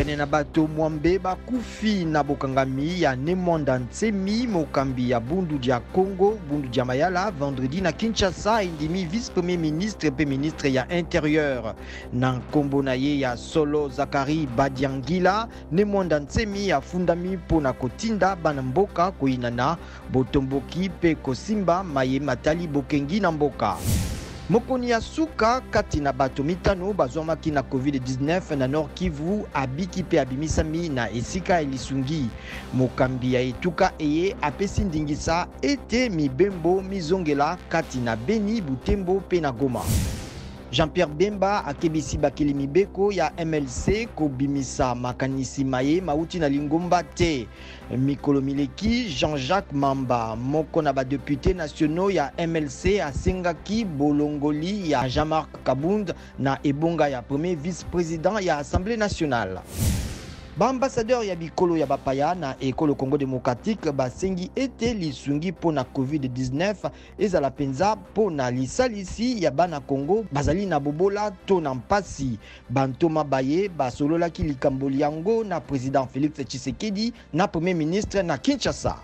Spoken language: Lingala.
Pene na bato mwambe bakufi na bokangami ya Ne Mwanda Nsemi, mokambi ya Bundu dia Kongo, Bundu dia Mayala, vendredi na Kinshasa, endimi vice-premier ministre mpe ministre ya Interieur. Na nkombo na ye ya solo Zacharie Badiangila, Ne Mwanda Nsemi afundami mpo na kotinda bana mboka koyinana, botomboki mpe kosimba maye matali bokengi na mboka. Mokoni ya suka kati na bato mitano bazwamaki na COVID-19 na Nord Kivu abiki mpe abimisami na esika ya lisungi. Mokambi ya etuka eye apesi ndingisa ete mibembo mizongela kati na Beni, Butembo mpe na Goma. Jean-Pierre Bemba akebisi bakeli mibeko ya MLC kobimisa makanisi maye mauti na lingomba te. Mikolo mileki, Jean-Jacques Mamba, moko na ba deputes nationaux ya MLC asengaki bolongoli ya Jean-Marc Kabund na ebonga ya premier vice-president ya Assemblee nationale. Ba ambassadeurs ya bikolo ya bapaya na ekolo Congo democratique basengi ete lisungi mpo na Covid-19 ezala mpenza mpo na lisalisi ya bana Congo bazali na bobola to na mpasi. Bantoma baye basololaki likambo lyango na president Felix Tshisekedi na premier ministre na Kinshasa.